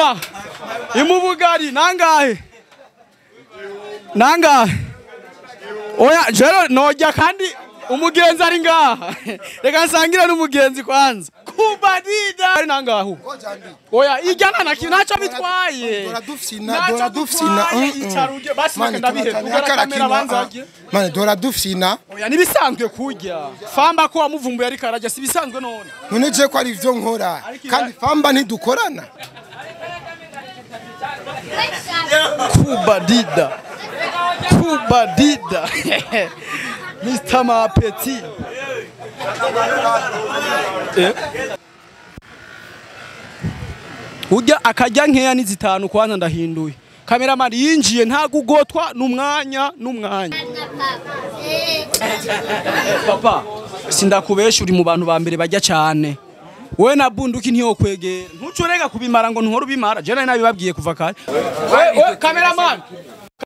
Mama imubugari nangahe nangahe? Oya jero nojya kandi umugenzi ari ngaha. Reka nsangire n'umugenzi kwanza. Kubadida ari nangaho. Oya ijyana na kintu ntacyo bitwaye. Dora dufyina, dora dufyina. Icaruje basi ndabihe kamera banzaje. Mane dora dufyina. Oya nibisanzwe kurya. Famba ko wamuvumbuye ari karajya si bisanzwe none. None je ko ari ivyo nkora kandi famba ntidukorana. Kubadida. Kubadida. Mr. Mapeti. Ujya akajya nkeya ni zitanu kwanza ndahinduye. Cameraman yinjiye nta gugotwa numwanya numwanya. Papa sindakubesha uri mu bantu ba mbere bajya cyane. Wewe na bunduki ntiyo kwegera. Ntucorega kubimara ngo ntuhore ubimara. Je nari nabibabwiye kuva kare. We cameraman.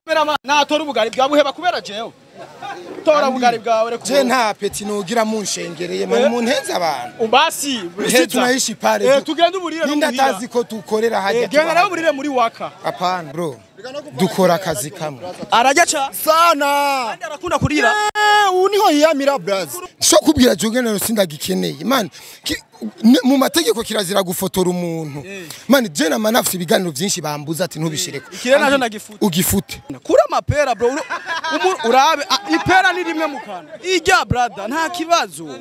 Cameraman natora ubugari bwa buheba kubera jewe. Tora bugari bwawe reko. Je nta peti nugira munshengereye mani muntenza abantu. Ubasi heza tunaishi pale. Tugenda uburire no muhira. Ninda tazi ko tukorera hajya. Genda nawe uburire muri waka. Apana bro. Dukora akazi kamwe. Arajya cha sana. Kandi arakunda kurira. Ubu niho yiyamira brazi. So kubwira jogenero sindagikeneye. Man mu mategeko kirazira gufotora umuntu. Man je na manafsi ibiganiro byinshi bambuza ati ntubishireko. Ikire najo ndagifute. Ugifute. Kura mapera bro. Urabe ipera ni rimwe mukana. Ijya brother nta kibazo.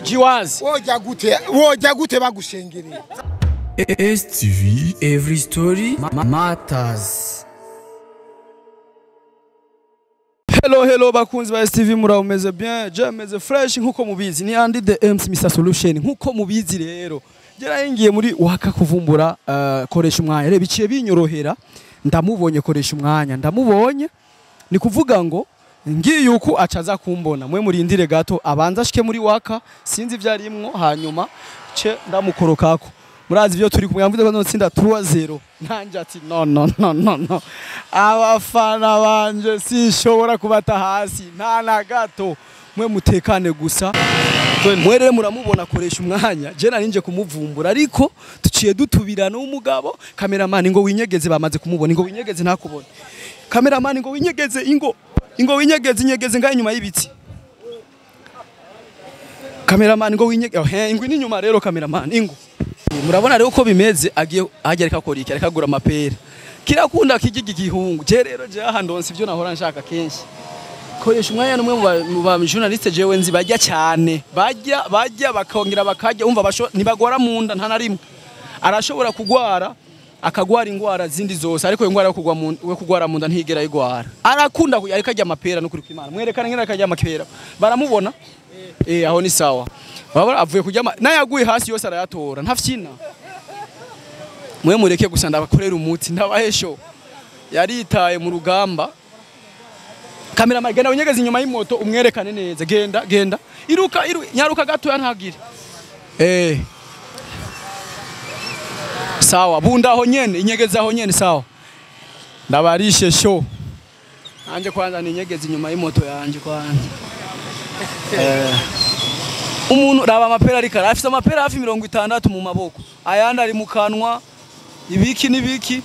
Jiwazi. Wojya gute? Wojya gute bagushengereye? STV Every Story Matters. Hello hello bakunzi ba STV muraumeze bien, je meze fresh nkuko mubizi ni Andy the MC Mr Solution nkuko mubizi rero. Gerayingiye muri waka kuvumbura koresha umwanya. Reba biciye binyorohera ndamubonye koresha umwanya ndamubonye ni kuvuga ngo ngiye uku acaza kumbona mwe murindire gato abanza ashike muri waka sinzi ivyarimwo hanyuma ce ndamukorokako. Murazi byo turi kumwe mvuze ko nzotsinda 3-0 nanje ati no no no no no abafana banje sinshobora kubata hasi nta na gato mwe mutekane gusa mwe rero muramubona koresha umwanya je narinje kumuvumbura ariko tuciye dutubirana umugabo cameraman ngo winyegeze bamaze kumubona ngo winyegeze ntakubona cameraman ngo winyegeze ingo ingo winyegeze inyegeze ngaye inyuma y'ibiti cameraman ngo winyegeze ingwi n'inyuma rero cameraman ingo murabona rero uko bimeze agiye agereka kora iki areka gura amapera kirakunda kijigi gihungu je rero je ahandonse ibyo nahora nshaka kenshi koresha umwanya numwe mu ba journaliste jewe nzi bajya cyane bajya bajya bakongera bakajya umva basho nibagora munda nta narimwe arashobora kugwara akagwara ingwara zindi zose ariko ingwara yo kugwa mu we kugwara munda ntigera igwara arakunda ariko ajya amapera no kuri kwimana mwerekana ngera akajya amapera baramubona aho ni sawa baba avuye kujya nayaguye hasi yose arayatora ntafyina mwe mureke gusa ndabakorera umuti ndabahesho yaritaye mu rugamba cameraman genda unyegeze inyuma y'imoto umwerekane neza genda genda iruka nyaruka gatoya ntagire sawa bunda aho nyene inyegeze aho nyene sawa ndabarishe show anje kwanza ninyegeze inyuma y'imoto yanje kwanza umuntu raba amapera ariko afise amapera hafi 60 mu maboko ayandi ari mu kanwa ibiki nibiki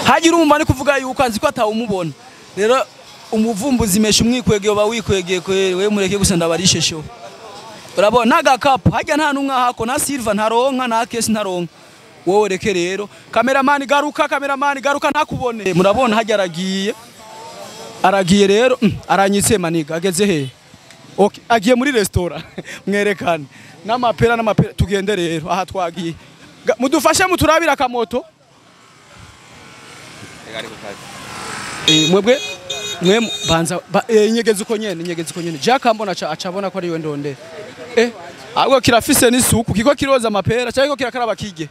hagira umva ni kuvuga yuko anzi ko atawumubona rero umuvumbuzi mesha umwikwegeye ba wikwegeye kwe mureke gusa ndabarishe show urabona agakapu hajya nta numwe hako na silver ntaronka na case ntaronka wowe reke rero cameraman garuka cameraman garuka ntakubone murabona hajya aragiye aragiye rero aranyitse maniga ageze he okay agiye muri restaurant mwerekane n'amapera n'amapera tugende rero aha twagiye mudufashe muturabira kamoto mwebwe mwe banza inyegeze uko nyene inyegeze uko nyene Jack ambona acabona ko ari we ndonde ahubwo kirafise n'isuku kiko kiroza amapera cyangwa kirakaraba kige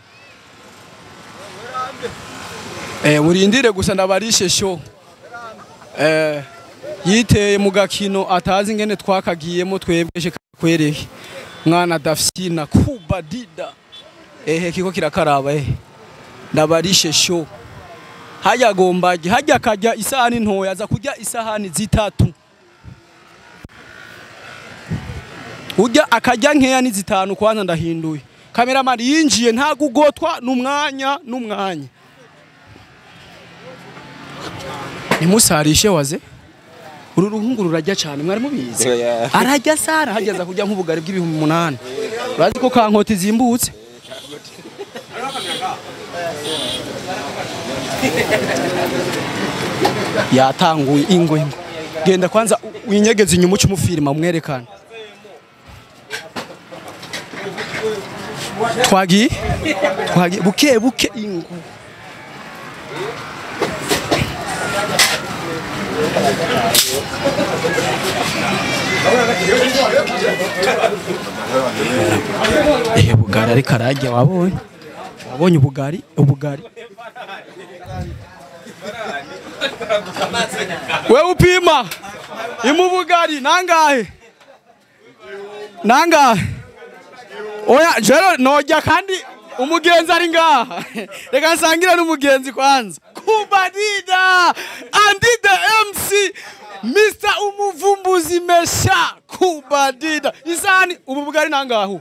murindire gusa ndabarishe show yiteye mu gakino atazi ingene twakagiyemo twebwe kwereke mwana dafsina kubadida kiko kirakaraba ndabarishe show hajya gombaje hajya kajya isahani ntoya aza kujya isahani zitatu ujya akajya nkeya ni zitanu kwanza ndahinduye. Cameraman yinjiye nta gugotwa n'umwanya n'umwanya. Nimusarishe waze. Uru ruhungu rurajya cyane mwari mubizi. Arajya sara hageza kujya nk'ubugari bw'8,000. Urazi ko kankoti zimbutse. Yatanguye ingwe. Genda kwanza winyegeze inyuma uce umufirima umwerekane. Twagi buke buke ingu. Bugari ariko arajya wabonye. Wabonye ubugari ubugari. Wewe upima imubugari nangahe? Nangahe? Oya jero nojya kandi umugenzi ari ngaha. Reka nsangira n'umugenzi kwanza. Kubadida Andy the MC Mr Umuvumbuzi Mesha Kubadida. Isani ubugari nangahe?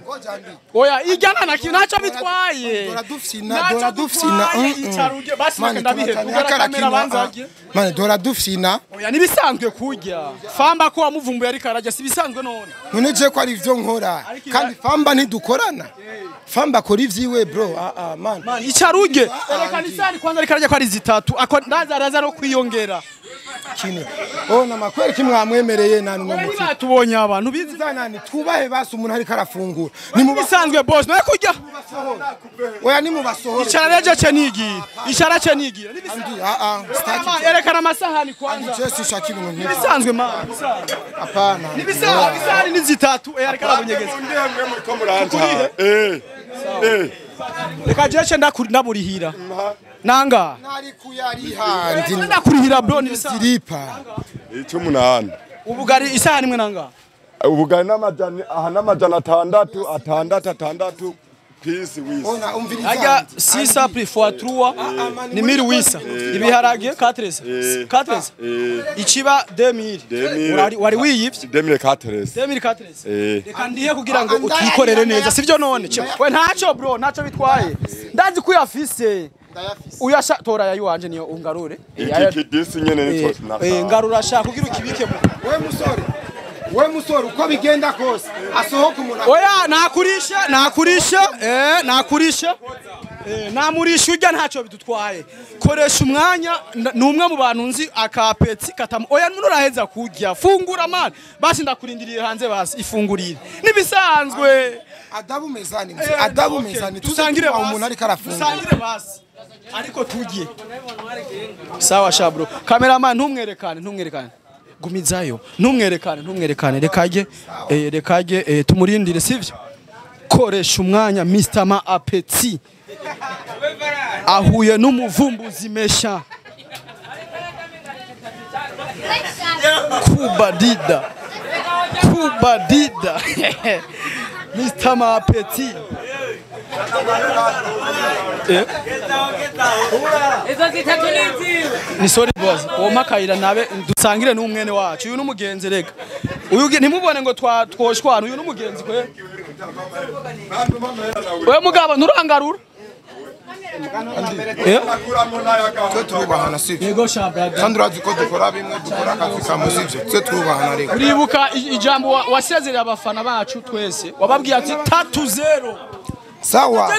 Oya ijyana na kintu ntacyo bitwaye. Dora dufsina dora dufsina. Icaruje basi ndabihe kamera banzaje. Mane dora dufsina. Oya nibisanzwe kurya. Famba ko wamuvumbuye ariko arajya sibisanzwe none. None je ko ari ivyo nkora. Kandi famba ntidukorana. Famba akora ivyiwe bro. Man. Man icaruje. Erekana isani kwanza ariko arajya ko ari zitatu. Ako ndaza araza no kwiyongera. Kine. Oh na makweri kimwamwemereye nani no muti. Batubonye abantu bizi nani twubahe basi umuntu ariko arafungura. Ni mubisanzwe boss nawe kurya. Oya ni mubasohora. Icara reje ce nigiye. Icara ce nigiye. Andi staki. Erekana amasahani kwanza. Andi je sishaka ibintu nk'ibi. Nibisanzwe ma. Hapana. Nibisanzwe isahani ni zitatu ariko arabonyegeza. Ndemwe muri ko muranja. Reka je ce ndaburihira. Nanga. Nari kuyariha ndi. Ndakurihira bro nibisanzwe. Ziripa. 18. Ubugari isahani imwe nanga. Ubugari n'amajana aha n'amajana 6 6 6 pisi wisi. Ona umviriza. Ajya 6 plus fois 3 ni 1800. Ibiharage 4 4 ichiba 2000. Wari wiyivye 2004. 2004. Reka ndihe kugira ngo utwikorere neza sivyo none. We ntaco bro ntaco bitwaye. Ndazi ko uyafise. Uyasha tora yayi wanje niyo ungarure. Iki disi nyene nitwo na. Ngarura shaka kugira ukibike. We musore. We musore uko bigenda kose asohoka umuntu. Oya nakurisha nakurisha nakurisha namurisha ujya ntacyo bidutwaye. Koresha umwanya numwe mu bantu nzi akapetsi katamu. Oya nuraheza kurya fungura man basi ndakurindiriye hanze basi ifungurire nibisanzwe. Adabu mezani mzee adabu mezani tusangire umuntu ariko arafungura. Tusangire basi ariko tujye. Sawa shabro cameraman ntumwerekane ntumwerekane. Gumizayo ntumwerekane ntumwerekane rekage rekage tumurindire sivyo. Koresha umwanya Mr Ma Appetit ahuye n'umuvumbuzi Mesha Kubadida Kubadida Mr Ma Appetit Ni sorry boss uwo makayira nabe dusangire n'umwene wacu uyu n'umugenzi rega uyu ntimubone ngo twoshwana uyu n'umugenzi kwe we mugabo nturangarura twe turubahana sivyo kandi urazi ko dukora bimwe dukora akazi kamwe sivyo twe turubahana rega uribuka ijambo wasezerera abafana bacu twese wababwiye ati 3-0. Sawa.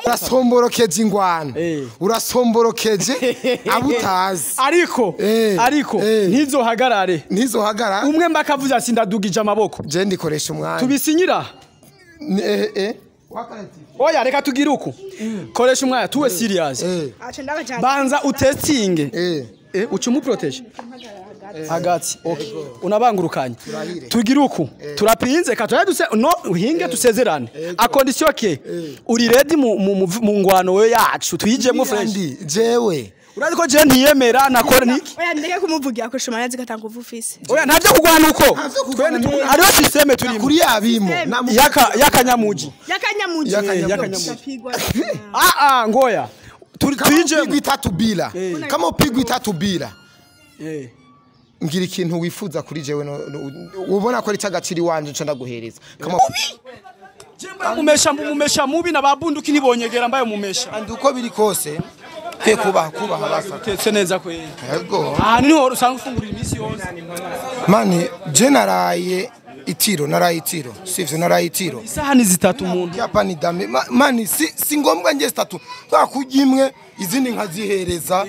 Urasomborokeje ingwano. Urasomborokeje abutazi. Ariko ariko ntizohagarare. Ntizohagarara. Umwe mbakavuze ati ndadugije amaboko. Je ndikoresha umwanya. Tubisinyira? Oya reka tugire uku. Koresha umwanya tuwe serious. Banza utestinge. Uca umuprotege. Hagati. Okay. Unabangurukanye. Tugira uku. Turapinze katoya duse no uhinge tusezerane. A condition ke uri ready mu ngwano we yacu tuyijemwo fresh. Jewe. Urazi ko je ntiyemera nakora niki? Oya ndeke kumuvugira ko shuma yazi katanga ufise. Oya ntavyo kugwana uko. Hariho systeme turimo. Kuri yabimo. Yakanyamuji. Yakanyamuji. Yakanyamuji. Ah ah ngoya. Tuyijemwo itatu bila. Kama upigwa itatu bila. Ngira ikintu wifuza kuri jewe ubona ko ari cyagaciri wanje nca ndaguhereza. Kama Jemba mumesha mumesha mubi na babunduki nibonyegera mbaye mumesha. Andi uko biri kose kwe kubaha kubaha basa. Tetse neza kwe. Yego. Ah niho usanga ufungurira iminsi yose. Mani je naraye itiro naraye itiro sivyo naraye itiro. Isahani zitatu umuntu. Yapani dame mani si ngombwa nje zitatu. Twakurya imwe izindi nkazihereza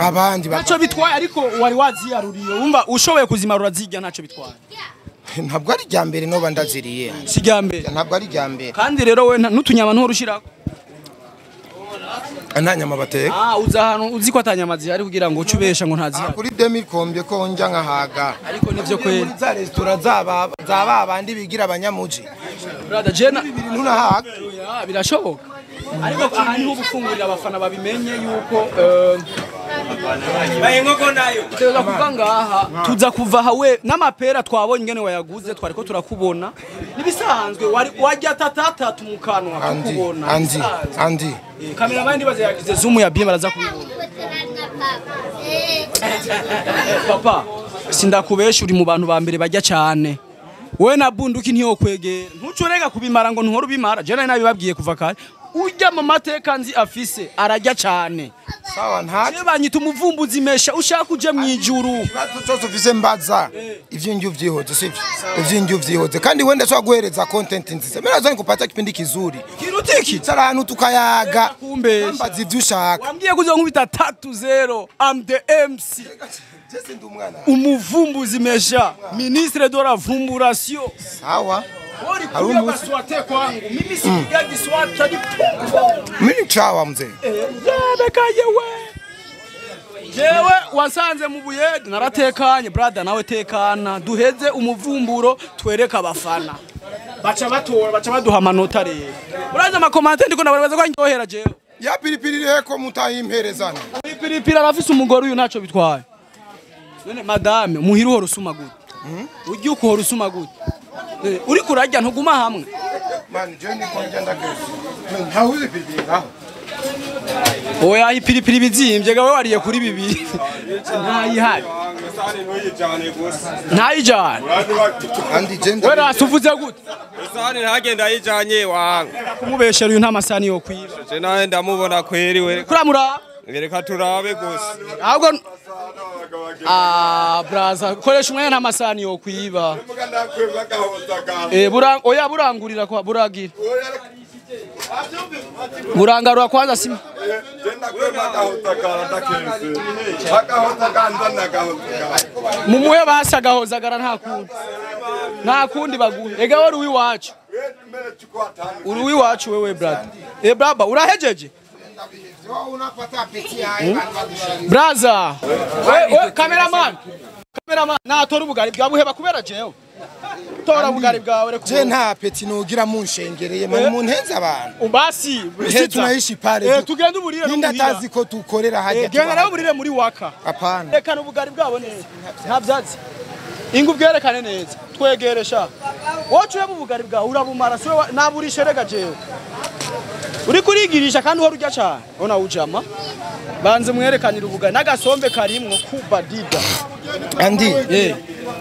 abandi. Ntacyo bitwaye ariko wari waziyaruriye wumva ushoboye kuzimarura zijya ntacyo bitwaye. Ntabwo ari rya mbere no bandaziriye. Si rya mbere. Ntabwo ari rya mbere. Kandi rero we n'utunyama ntorushirako. Nta nyama bateka. Ah uza hano uzi ko atanyama zihari kugira ngo ucubesha ngo ntazihari. Kuri 2000 kombye ko njya nkahaga. Ariko nivyo kweli. Muri za restaurant zaba abandi bigira abanyamuji. Brother Jena ntunahaga. Birashoboka. Ariko aha niho gufungurira abafana babimenye yuko inkoko nayo tuza kuva ngaha tuza kuva hawe n'amapera twabonye ingene wayaguze twariko turakubona nibisanzwe wajya tatatatu mu kanwa tukubona andi cameraman ndibaze yagize zoom ya bien baraza kubibona. Papa sindakubesha uri mu bantu ba mbere bajya cyane. Wewe na bunduki ntiyo kwegera ntucurega kubimara ngo ntuhore ubimara. Je nari nabibabwiye kuva kare ujya mu mateka nzi afise arajya cyane. Sawa nta banyita umuvumbuzi mesha ushaka uje mwijuru. Ikibazo cyose ufise mbaza ivyingi uvyihoze sivyo ivyingi uvyihoze kandi wenda so guhereza content nziza. Mimi nazo nikupata kipindi kizuri kirutiki tsaranu tukayaga mbaza ivyo ushaka. Wambwiye kuzo nkubita 3-0 I'm the MC. Umuvumbuzi mesha ministre de la vumburation. Sawa. Harumu swate kwangu mimi sipigagi swata ni pungu. Mimi chawa mzee. Yebeka yewe. Jewe wasanze mu buyede naratekanye brother nawe tekana duheze umuvumburo twereka abafana. Baca batora baca baduha amanota rero. Uraza amakomante ndiko nababaza ko ndyohera jewe. Ya piripiri reko mutayimperezana. Piripiri arafise umugore uyu ntaco bitwaye. None madame muhira uhora usuma gute? Ujye ukuhora usuma gute? Uri kurajya ntuguma hamwe. Man je ni konja ndagese. Ntahuze piripiri ngaho. Oya ipiripiri bizimbye gawe wariye kuri bibiri. Ntayihari. Ntayijane. Andi je we rasuvuze gute? Isahani ntagenda yijanye wanga. Kumubeshera uyu nta masani yo kwiba. Je nawe ndamubona kweri we. Kuramura. Reka turabe gusa. Ahubwo ah braza koresha umwanya nta masani yo kwiba. Oya burangurira kwa buragira. Burangarura kwanza sima. Mumuhe basa gahozagara nta kundi. Nta kundi baguhe. Ega wari uwiwacu. Uri uwiwacu wewe brother. Eh braba urahejeje? Braza. We cameraman. Cameraman natora ubugari bwa buheba kubera jewe. Tora ubugari bwawe reka. Je nta peti nugira munshengereye mani muntenza abantu. Ubasi heza. Tunaishi pale. Tugenda uburire no muhira. Ninda ko tukorera hajya. Genda nawe uburire muri waka. Apana. Rekana ubugari bwabo neza. Nta byazi. Ingu bwerekane neza. Twegeresha. Wocu yaba ubugari bwawe urabumara siwe naburishe rega jewe. Uri kurigirisha kandi uhora urya cyane. Ona ujama. Banze mwerekanira ubugari n'agasombe karimwo kubadida. Andi.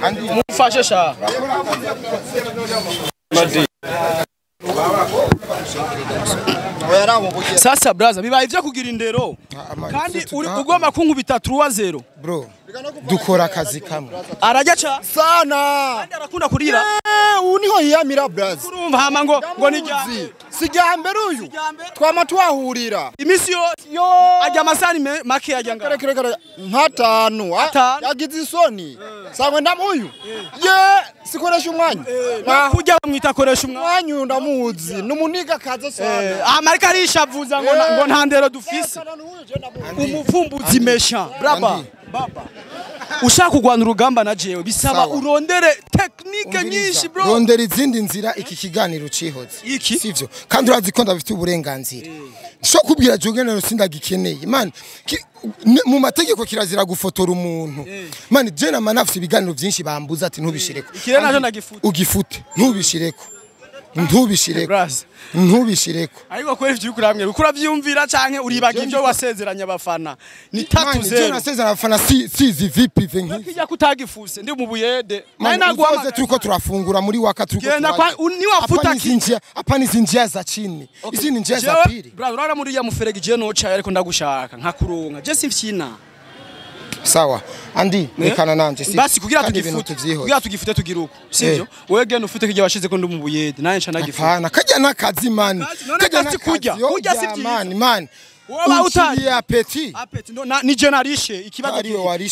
Andi mufashe sha. Sasa braza bibaye ivyo kugira indero. Kandi uri ugomba kunkubita 3-0. Bro, dukora akazi kamwe. Arajya cha sana. Kandi arakunda kurira. Uyu niho yiyamira braza. Urumva hama ngo ni si jambere uyu. Twama twahurira. Imisi yo ajya amasani make ajya ngara. Kare nkatanu. Yagize isoni. Sangwe ndamuyu. Ye sikoresha umwanya. Kujya bamwita koresha umwanya ndamuzi. Numuniga kaze sana. Amarika arishavuza ngo nta ndero dufise. Umuvumbuzi mesha. Braba. Baba. Ushaka kugwana urugamba na jewe bisaba urondere technique nyinshi bro. Rondera izindi nzira iki kiganiro cihoze. Sivyo. Kandi urazi ko ndabifite uburenganzira. Sho kubwira jogenero sindagikeneye. Man mu mategeko kirazira gufotora umuntu. Man je na manafise ibiganiro byinshi bambuza ati ntubishireko. Ikire najo ndagifute. Ugifute ntubishireko. Ntubishireko. Ntubishireko. Ariko kweri ivyo ukuramwe ukuravyumvira canke uribaga ivyo wasezeranye abafana. Ni 3-0. Je nasezeranye abafana si si VPV nki. Kijya kutagifuse ndi mu buyede. Naye naguhamagaye turiko turafungura muri waka turiko. Genda kwa niwafuta ki. Hapana izi njia za chini. Izi ni njia za pili. Brother urara muri ya muferegi je noca ariko ndagushaka nkakuronka. Je simfyina. Sawa Andi rekana nanje si basi kugira tugifute kugira tugifute tugiruko sivyo wewe genda ufute kijya washize ko ndi mu buyede naye nca nagifuta. Hapana kajya nakazi man kajya nakazi kujya kujya si byiza man man woba utari apeti apeti no ni je narishe ikibazo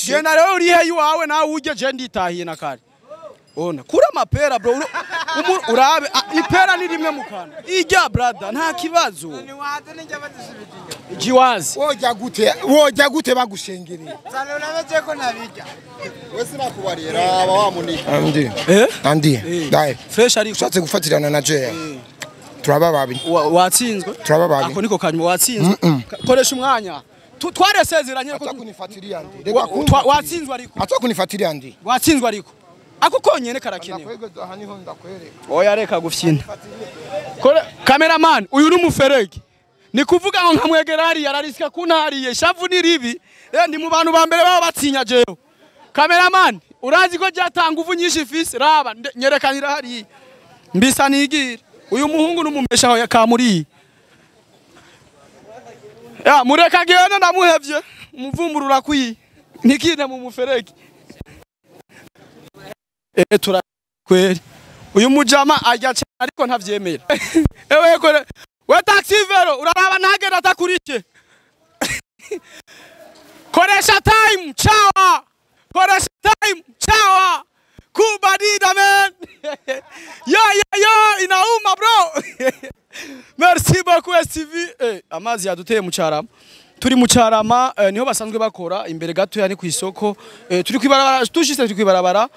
je narero uri he iwawe nawe ujye je nditahiye na kare ona kura mapera bro urabe ipera ni rimwe mukana ijya brother nta kibazo jiwazi wojya gute bagushengereye sale urabeje ko nabijya wese nakubarira aba wamunika Andi Andi dai fresh ariko ushatse gufatirana na Jay turaba babi watsinzwe turaba babi ako niko kanyuma watsinzwe koresha umwanya twaresezeranye ko atakunifatiriya Andi reka watsinzwe ariko atakunifatiriya Andi watsinzwe ariko ako konyene karakenewe. Oya reka gufyina. Kore cameraman uyu ni umuferege. Ni kuvuga ngo nkamwegera hari yarariska kuntariye shavu ni ribi. Ndi mu bantu ba mbere baba batinya jewe. Cameraman urazi ko ryatanga uvu nyinshi fisi raba nyerekanira hari. Mbisa nigira. Uyu muhungu numumesha aho yakamuri. Ya mureka genda ndamuhevye. Umuvumburura kwi. Nikine mu muferege. Tura kweri uyu mujama ajya ariko ntavyemera. Ewe kore we taxi vero uraraba ntagera atakurike. Koresha time chawa. Koresha time chawa. Kubadida man. Yo yo yo inauma bro. Merci beaucoup STV. Amazi yaduteye mu Carama. Turi mu Carama niho basanzwe bakora imbere gato yani ku isoko. Turi kwibarabara tushise turi kwibarabara.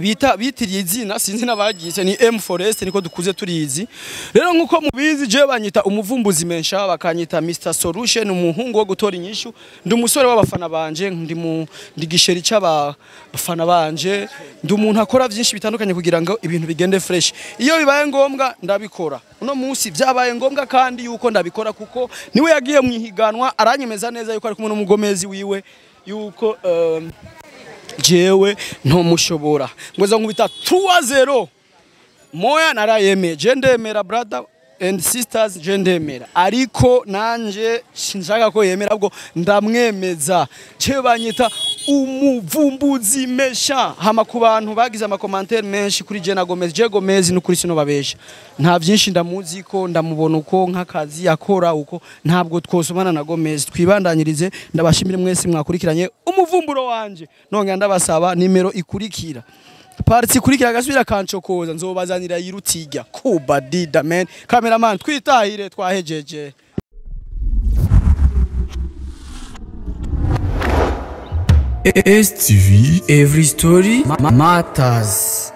Bita bitiriye izina sinzi nabagize ni M Forest niko dukuze turizi. Rero nkuko mubizi je banyita umuvumbuzi mensha bakanyita Mr Solution umuhungu wo gutora inyishu. Ndi umusore w'abafana banje ndi mu ndigisheri c'abafana banje ndi umuntu akora byinshi bitandukanye kugira ngo ibintu bigende fresh. Iyo bibaye ngombwa ndabikora. Uno munsi byabaye ngombwa kandi yuko ndabikora kuko niwe yagiye mu ihiganwa aranyemeza neza yuko ari kumwe n'umugomezi wiwe yuko jewe ntomushobora ngoza nkubita 2-0 moya narayemeye je ndemera brother and sisters je ndemera ariko nanje sinshaka ko yemera ahubwo ndamwemeza cyo banyita umuvumbuzi mesha hama ku bantu bagize ama commentaire menshi kuri je na Gomez je Gomez n'ukuri sino babesha nta byinshi ndamuzi ko ndamubona uko nk'akazi yakora uko ntabwo twosomana na Gomez twibandanyirize ndabashimire mwese mwakurikiranye umuvumburo wanje nonga ndabasaba nimero ikurikira parti kurikira gasubira kancokoza nzobazanira yirutiga kubadida man cameraman twitahire twahejeje. STV Every Story Matters.